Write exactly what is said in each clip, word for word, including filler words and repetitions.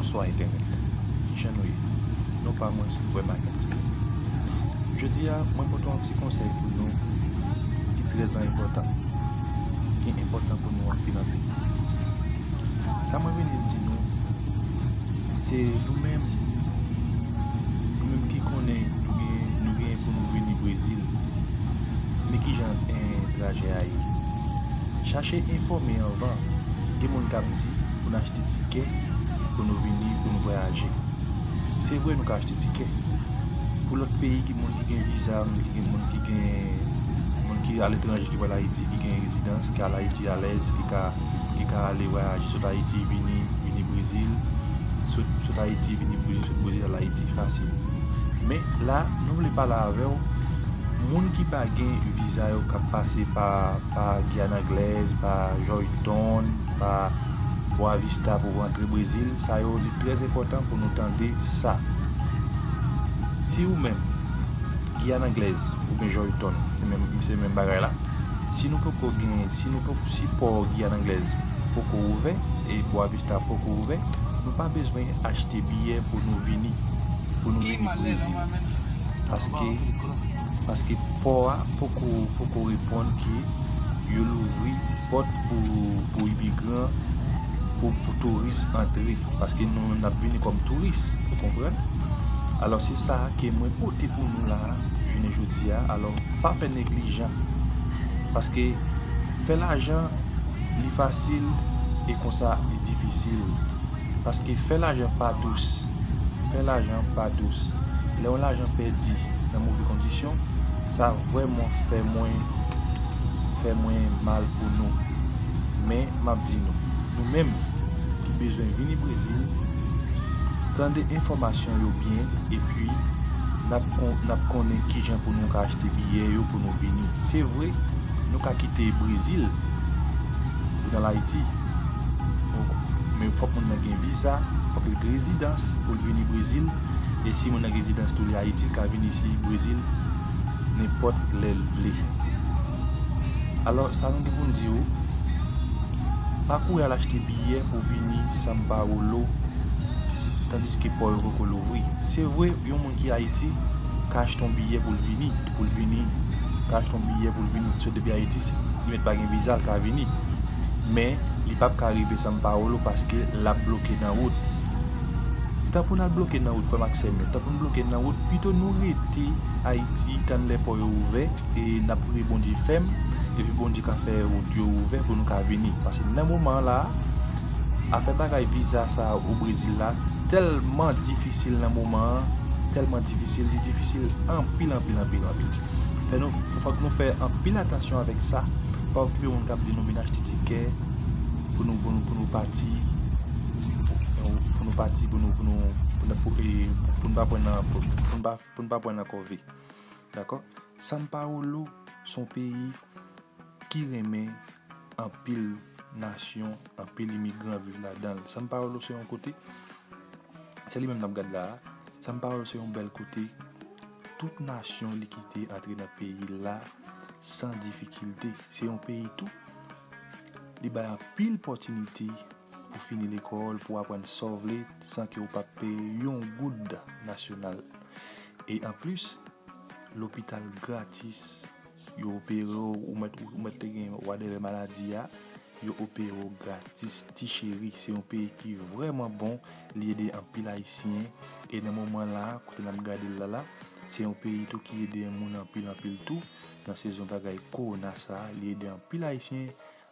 Bonswa entènèt. Kijan nou ye? Non pa mwen se frè Magnus. Jodi a, mwen pote yon ti konsèy pou nou ki trè enpòtan, ki enpòtan pou nou anpil anpil. Sa mwen vini di nou, se nou menm, nou menm ki konnen nou gen, nou gen pou nou vini Brezil, men kijan, eh, trajè a ye. Chache enfòme anvan. Gen moun k ap di pou n achte tikè pou nou vini, pou nou vwayaje. Se vre, nou ka achte tikè. Pou lòt peyi, gen moun ki gen viza, moun ki gen, moun ki gen, moun ki aletranje, ki pral Ayiti, ki gen rezidans, ki al Ayiti alèz, ki ka, ki ka ale vwayaje sot Ayiti, vini, vini Brezil, sot, sot Ayiti, vini Brezil, sot Brezil al Ayiti, fasil. Men la, nou vle pale avè w, moun ki pa gen viza yo k ap pase pa, pa Giyàn Anglèz, pa Joyton, pa Boa Vista pou rantre Brezil, sa yo, li trè enpòtan pou nou tande sa. Si ou menm, Giyàn Anglèz oubyen Joyton, se menm, se menm bagay la. Si nou poko gen, si nou poko, si pò Giyàn Anglèz poko ouvè e Boa Vista poko ouvè, nou pa bezwen achte biyè pou nou vini, pou nou vini Brezil. Paske, paske pò a poko, poko reponn ke yo louvri pòt pou, pou imigran, pou, pou touris antre. Paske nou, n ap vini kòm touris, ou konprann? Alò, se sa ke mwen pote pou nou la, jounen jodi a. Alò, pa fè neglijan. Paske fè lajan, li fasil, e konsa, li difisil. Paske fè lajan pa dous. Fè lajan pa dous. Lè yon lajan pèdi nan move kondisyon, sa vrèman fè mwen, fè mwen mal pou nou. Men, m ap di nou, nou menm ki bezwen vini Brezil, tande enfòmasyon yo byen, epi n ap kon-, n ap konnen kijan pou nou ka achte biyè yo pou nou vini. Se vre, nou ka kite Brezil pou n al Ayiti. Donk, men fòk moun nan gen viza, fòk li gen rezidans pou l vini Brezil. E si moun nan gen rezidans tou li Ayiti, l ka vini isit Brezil nenpòt lè l vle. Alò, sa nou gen pou n di w, pa kouri al achte biyè pou vini São Paulo, tandiske pò yo poko louvri. Se vre, yon moun ki Ayiti ka achte yon biyè pou l vini, pou l vini, ka achte yon biyè pou l vini, sot depi Ayiti, li mèt pa gen viza, l ka vini. Men, li p ap ka rive São Paulo paske l ap bloke nan wout. Tan pou n al bloke nan wout, frè m ak sè m yo, tan pou n bloke nan wout, pito nou rete Ayiti, tann lè pò yo ouvè, e n ap priye Bondye fèm, epi Bondye ka fè wout yo ouvè pou nou ka vini. Paske nan moman an la, afè bagay viza sa o Brezil la, tèlman difisil nan moman an, tèlman difisil, li difisil anpil, anpil, anpil, anpil. Fè nou, fò, fòk nou fè anpil atansyon avèk sa. Pa okipe moun k ap di nou vin achte tikè pou nou, pou nou, pou nou pati, pou nou pati, pou nou, pou nou, pou nou, pou, e, pou nou pa pran nan, pou, pou nou pa, pou nou pa pran nan kòve. Dakò? São Paulo se yon peyi ki renmen anpil nasyon, anpil imigran viv ladan l. São Paulo se yon kote, se li menm n ap gad la a. São Paulo se yon bèl kote. Tout nasyon li kite antre nan peyi la san difikilte. Se yon peyi tou, li bay anpil pòtinite pou fini lekòl, pou aprann sa w vle, san ke w pa peye yon goud nasyonal. E anplis, lopital gratis, yo opere w, ou mèt, ou mèt te gen whatever maladi a, yo opere w gratis, ti cheri. Se yon peyi ki vrèman bon, li ede anpil Ayisyen, e nan moman la, kote n ap gade l la la, se yon peyi tou ki ede moun anpil, anpil tou, nan sezon bagay kowona sa, li ede anpil Ayisyen,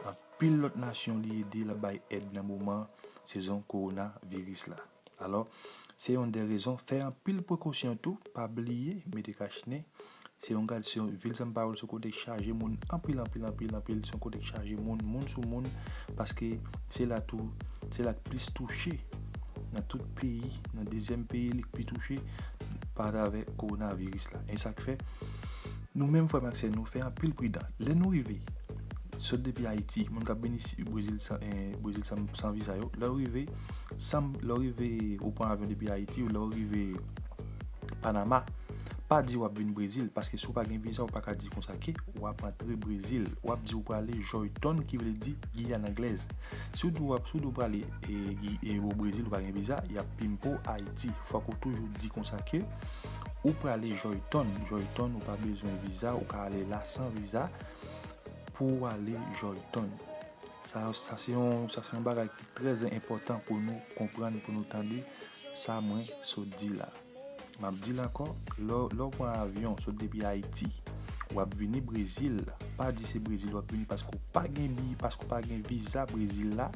anpil lòt nasyon li ede, l ap bay èd nan moman sezon kowona viris la. Alò, se yonn dè rezon, fè anpil prekosyon tou, pa bliye mete kach nen. Se yon gad, se yon vil São Paulo, se yon kote k chaje moun anpil, anpil, anpil, anpil, se yon kote k chaje moun, moun sou moun, paske se la tou, se la k plis touche nan tout peyi, nan dezyèm peyi li k pi touche pa travè kowonaviris la. E sa k fè, nou menm frè m ak sè nou fè anpil pridan. Lè nou rive, sot depi Ayiti, moun k ap vin isi, Brezil san, eh, Brezil san, san viza yo, lè w rive, san, lè w rive, ou pran avyon depi Ayiti, ou lè w rive Panama, Pa di w ap vin Brezil, paske si w pa gen viza, ou pa ka di konsa ke w ap antre Brezil. W ap di ou prale Joyton, ki vle di Giyàn Anglèz. Si w di w ap, si w di w prale e, Gi- e o Brezil, ou pa gen viza, y ap pimpo Ayiti. Fòk ou toujou di konsa ke ou prale Joyton. Joyton, ou pa bezwen viza, ou ka ale la san viza pou w ale Joyton. Sa, sa se yon, sa se yon bagay ki trè enpòtan pou nou konprann, pou nou tande sa mwen sot di la. M ap di l ankò, lè, lè w pran avyon, sot depi Ayiti, w ap vini Brezil, pa di se Brezil w ap vini paske w pa gen bi, paske w pa gen viza Brezil la,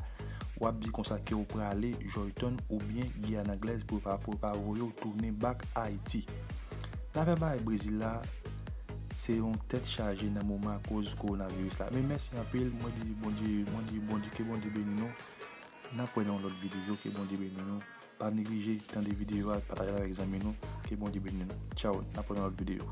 w ap di konsa ke w prale Joyton oubyen Giyàn Anglèz pou yo pa, pou yo pa voye w tounen back Ayiti. Zafè bagay Brezil la, se yon tèt chaje nan moman akoz kowonaviris la. Men mèsi anpil, mwen di Bondye, mwen di Bondye, ke Bondye beni nou. N ap wè nan yon lòt videyo, ke Bondye beni nou. Pa neglije tande videyo a, pataje l avèk zanmi nou. Ke Bondye beni nou. Tchaw, n ap wè nan lòt videyo.